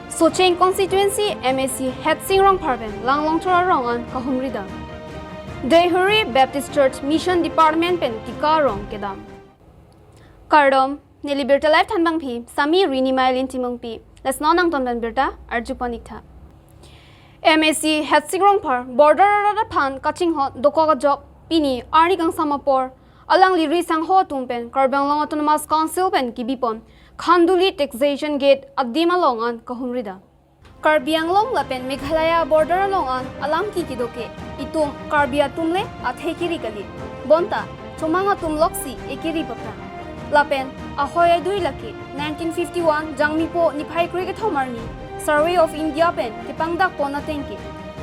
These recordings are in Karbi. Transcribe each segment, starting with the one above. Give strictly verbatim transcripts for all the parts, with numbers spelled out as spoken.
Socheng Constituency M A C Hetsing Rongphar pen Langlongchor arong an kahumri dam. Deihori Baptist Church Mission Department pen tika arong kedam. Kardom, neli Birta Live thanbangpi, Sami Rini Mailin Timungpi, lasno nangton pen birta arjupon iktha. M A C Hetsing Rongphar border arat aphan kachinghon dokok ajok pini arni kangsam apor alangli ri sangho atum pen Karbi Anglong Autonomous Council pen kibipon Khanduli Taxation Gate adim along an kahumri dam. Karbi Anglong lapen Meghalaya border along an alam ki kedo ke itum Karbi atum le athe kiri kali. Bonta chomang atum loksi ekiri paphrang. Lapen ahoi adui lake nineteen fifty-one Jangmipo niphai kre kethom arni Survey of India pen kepangdak pon ateng ke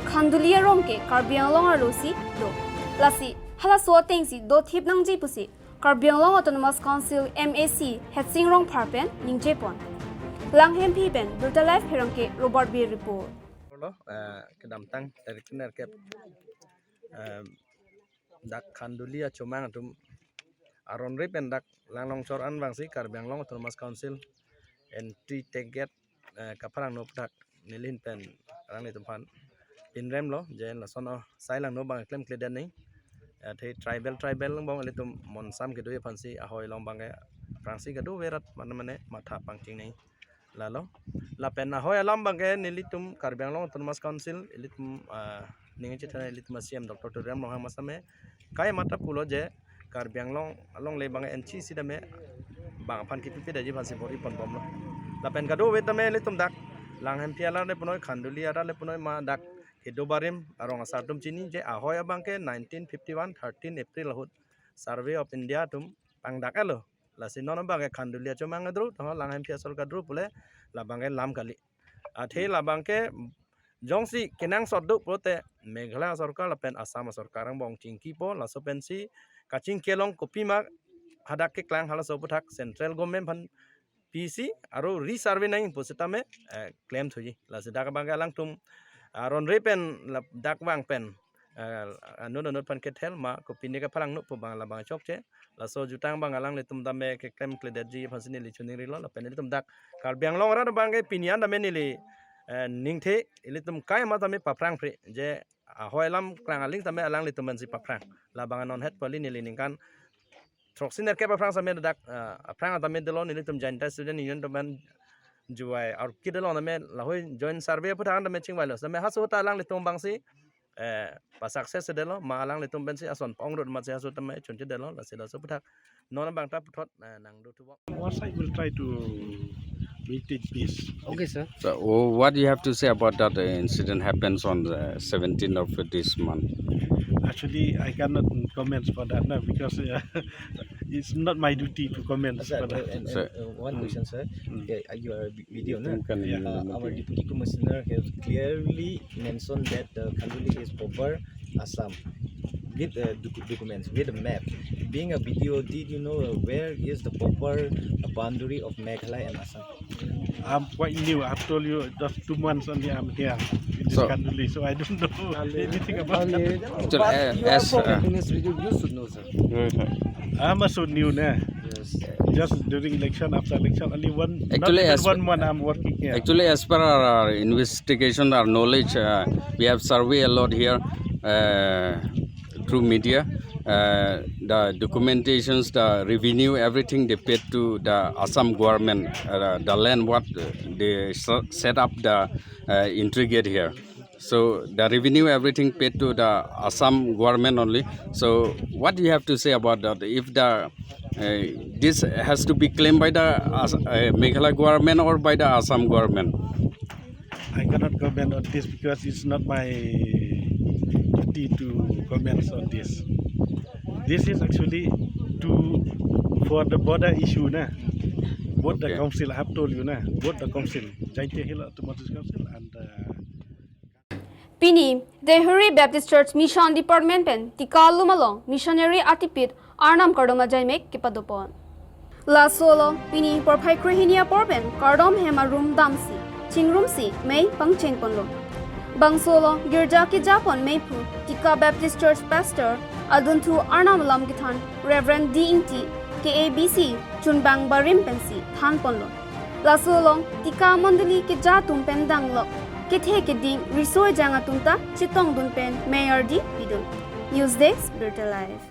Khanduli arong ke Karbi Anglong arlosi do. Lasi halaso atengsi dothip nangji pusi Karbi Anglong Autonomous Council M A C Hetsing Rongphar pen ningjepon. Langhemphi pen Birta Live pherangke Robert Bey report. Lo, eh, kedamtang tarik nerkep, eh, dak Khanduli achomang atum aron ri pen dak Langlongchor an vangsi Karbi Anglong Autonomous Council entry ticket, eh, kapharang no dak nelihin pen alanglitum aphan pinrem lo je lason o sai langno bang klemkledet ni. Eh, the tribal tribal bang ilitum monsam kedo aphansi ahoi along bang ke aphrangsi kedo averat mane mane matha pangcheng ni. Lalo lapen ahoi alam bang ke nelitum Karbi Anglong Autonomous Council ilitum, ah, ning chethan ilitum C M Doctor Tuliram Ronghang masame kai mata pulo je Karbi Anglong along le bang N C C dame bang aphan kipi pida ji aphansi bor-i pon bomlo. Lapen kedo ave tame ilitum dak Langhemphi arat le punoi, Khanduli arat le punoi ma dak kedo barim arong asar atum chini je ahoi abang ke nineteen fifty-one thirteen April ahut Survey of India atum pangdak alo. Lasi non abang ke Khanduli achomang adru, toh Langhemphi asor kadru pule labang ke lam kali. Athe labang ke jongsi kenangsot do pulote Meghalaya sorkar lapen Assam sorkar angbong chingkipo, laso pensi kachingki along kopima hadak keklang halaso aputhak central government aphan pisi aro resurvey nangji pusitame, eh, klem thuji. Lasi dak abang ke alangtum, ah, aron ri pen lap dak vang pen, eh, anut anut aphan kethel ma kopine kapharang no pu bang labang chokche. Laso jutang bang alanglitum dame keklem kledetji aphansi neli chuning rilo lapen ilitum dak Karbi Anglong arat abang ke pini an dame neli, eh, ningthe ilitum kai ma dame paphrang phri je ahoi alam klang aling tame alanglitum pensi paphrang. Labang non het pali neli ningkan throksi nerkep aphrang same dak, eh, aphrang atame dolo nelitum Jaintia Student Union atum pen juai arki dolo tame lahoi joint survey aputhak tame chingvailo. Tame haso ta alanglitum bangsi eh, pa success delo, ma alanglitum pensi ason pong rut ma si aso tame chunche delo, lasi laso aputhak non abang ta puthot, eh, nangdo thubo. Our side will try to maintain peace. Okay, sir. So, wh- what do you have to say about that, uh, incident happens on the seventeenth of this month? Actually, I cannot comment for that now because, uh, it's not my duty to comment Sir, for that. uh, and, and, Sir. uh, one Mm. question, sir. Mm. Uh, you are a vi- video, na? Kan Yeah. Uh, our deputy commissioner has clearly mentioned that the Khanduli is proper Assam with the docu- documents, with the map. Being a B D O, did you know, uh, where is the proper, uh, boundary of Meghalaya and Assam? I'm quite new. I've told you just two months only I'm here in this So- Khanduli, so I don't know anything about that. Actually, But uh, you are as, from uh, administrative, you should know, sir. I'm also new, na. Yes. Just during election, after election, only one, Actually, not even as one month I'm working here. Actually, as per our, our investigation, our knowledge, uh, we have survey a lot here, uh, through media. Uh, the documentations, the revenue, everything they paid to the Assam government. Uh, the land what, uh, they s- set up the, uh, entry gate here. So the revenue, everything paid to the Assam government only. So what do you have to say about that? If the, uh, this has to be claimed by the As- uh, Meghalaya government or by the Assam government? I cannot comment on this because it's not my duty to comment on this. This is actually to, for the border issue, na. Both the Okay. council, I have told you, na. Both the council, Jaintia Hills Autonomous Council and, uh, Pini, Deihori Baptist Church Mission Department pen tika alum along missionary atipit Arnam kardom ajaimek kepadopon. Laso along pini porphai krehini apor pen kardom hem arum damsi chingrumsi mei pangchengponlo. Bangso along girja kejapon meiphu Tika Baptist Church Pastor adunthu Arnam alam kethan Reverend D Ingti K A B C chunbang barim pensi thanponlo. Laso along tika mondoli keja atum pen danglok kethe keding riso ejang atum ta chetongdun pen meyardi pidun. News Desk, Birta Live.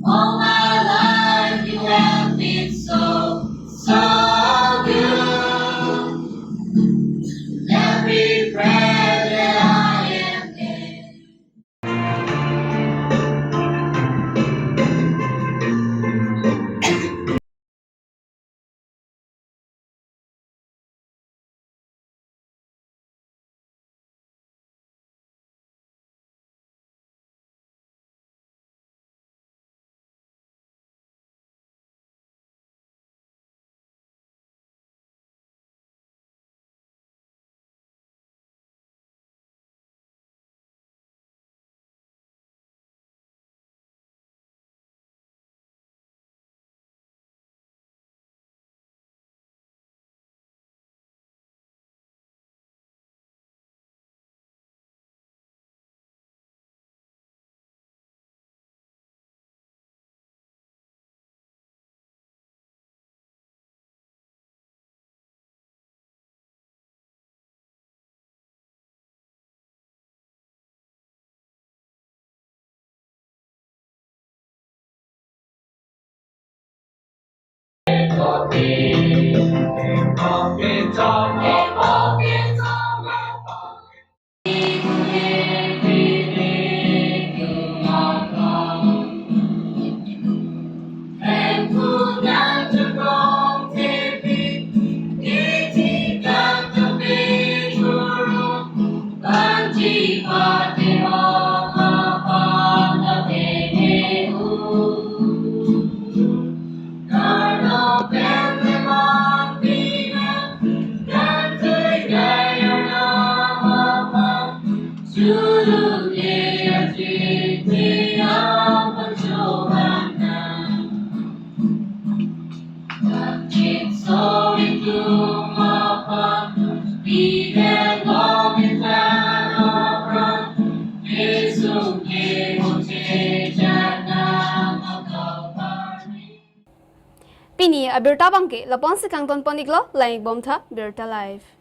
All my life you have been so, so good. Every breath that I am in. Pini abirta abangke lapu-ansi kangtonpon-iklo, lang-ik bomtha, Birta Live.